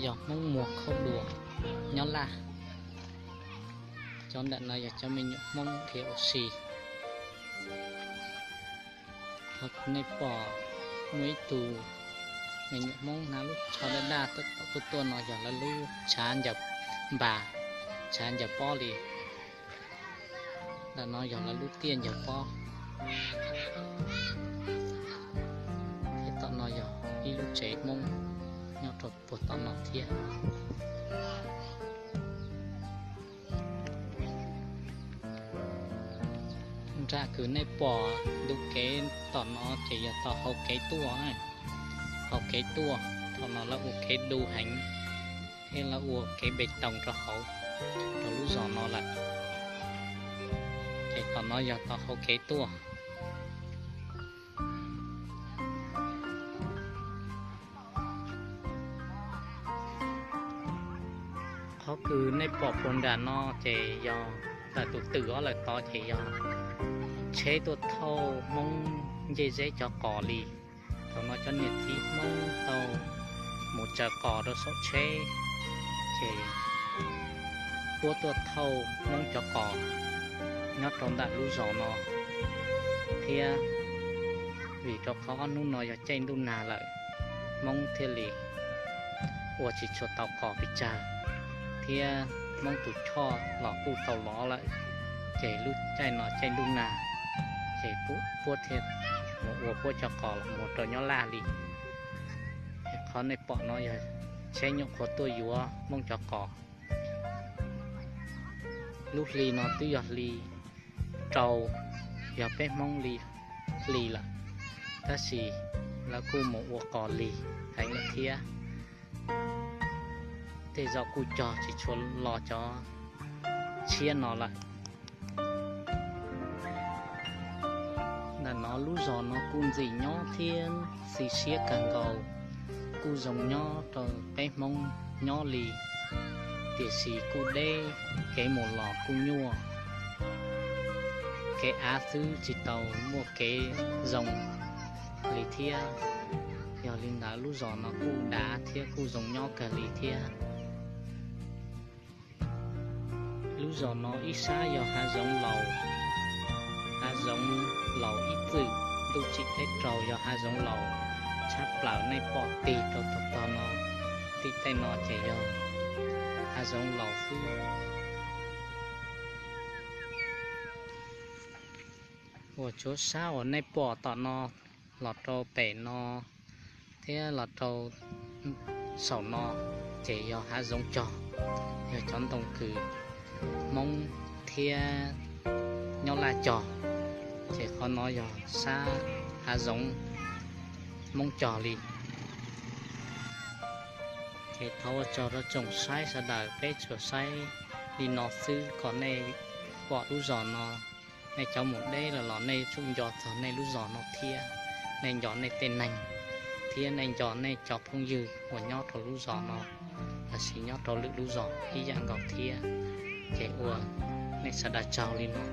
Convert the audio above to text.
Yog Hmoob Muag Khaub Dua nyob Laj. Cov ntawm no yog cov me nyuam Hmoob khiav ua si. Thaum nej pom muaj ib tug me nyuam Hmoob hnav lub tsho daj daj tuaj tuaj no yog lawv lub tshav ncaws npas, tshav ncaws pob li. Ntawm no yog lawv lub tiaj ncaws pob. Thiab tom no yog ib lub tsev Hmoob nyob rau puag tom no thiab. Nram kws nej pom ntu kev tom no ces yog tom hauv kev tuaj, hauv kev tuaj. Thaum no lawv ua kev du heev thiab lawv ua kev npe toos rau hauv, rau lub zos no lawm. Ces tom no yog tom hauv kev tuaj. Qhov kws nej pom puag nram no ces yog ntawm tus twm ob lawm tod ces yog tsheb tuaj thauj Hmoob ncej zeb cov qos li. Thaum no cov niam txiv Hmoob tau mus tsaws qos rau saum tsheb, ces puab tuaj thauj Hmoob cov qos nyob rau ntawm lub zos no thiab. Vim rau qhov ob hnub no yog caij ntuj nag lawm, Hmoob thiaj li ua tsis tshua tau qos pes tsawg, thiab Hmoob tus choj los kuj tau lov lawm. Ces lub caij no caij ntuj nag, ces puab thiaj mus ua puab cov qos los mus rau nyob Laj li. Qhov nej pom no yog tsheb nyuam qhuav tuaj yuav Hmoob cov qos. Lub hli no twb yog hli rau, yog peb Hmoob li hli lawm, tab sis lawv kuj mus ua qos lig heev lawm thiab. Tej zaum kuj cog tsis tshua los cov tshiab no lawm. Ntawm no lub zos no kuj ntxim nyob thiab xis siab kawg nkaus, kuj zoo nyob rau peb Hmoob nyob li, tiam sis kuj deb, kev mus los kuj nyuaj, kev av xwb tsis tau muaj kev zoo li thiab. Yog li ntawd lub zos no kuj dav thiab kuj zoo nyob kawg li thiab. Lub zos no ib sab yog hav zoov laus, hav zoov laus ib txwm, ntuj tsim teb raug yog hav zoov laus tshaj plaws, nej pom tig rau tog tog no, tim tej no ces yog hav zoov laus xwb. Uas tsuav sab uas nej pom tom no los rau pem no thiab los rau saum no ces yog hav zoov cog, yog cov ntoo kws Hmoob thiab nyob Laj cog, ces qhov no yog sab hav zoov Hmoob cog li. Ces thov ua tsaug rau tsoom saib sawv daws, peb tsuas saib li no xwb kom nej pom lub zos no, nej cov mus deb los los nej tsum nco txog nej lub zos no thiab, nej nco nej tej neeg, thiab nej nco nej cov phooj ywg uas nyob rau lub zos no, los sis nyob rau lwm lub zos ib yam nkaus thiab. Ces ua nej sawv daws tsaug li no.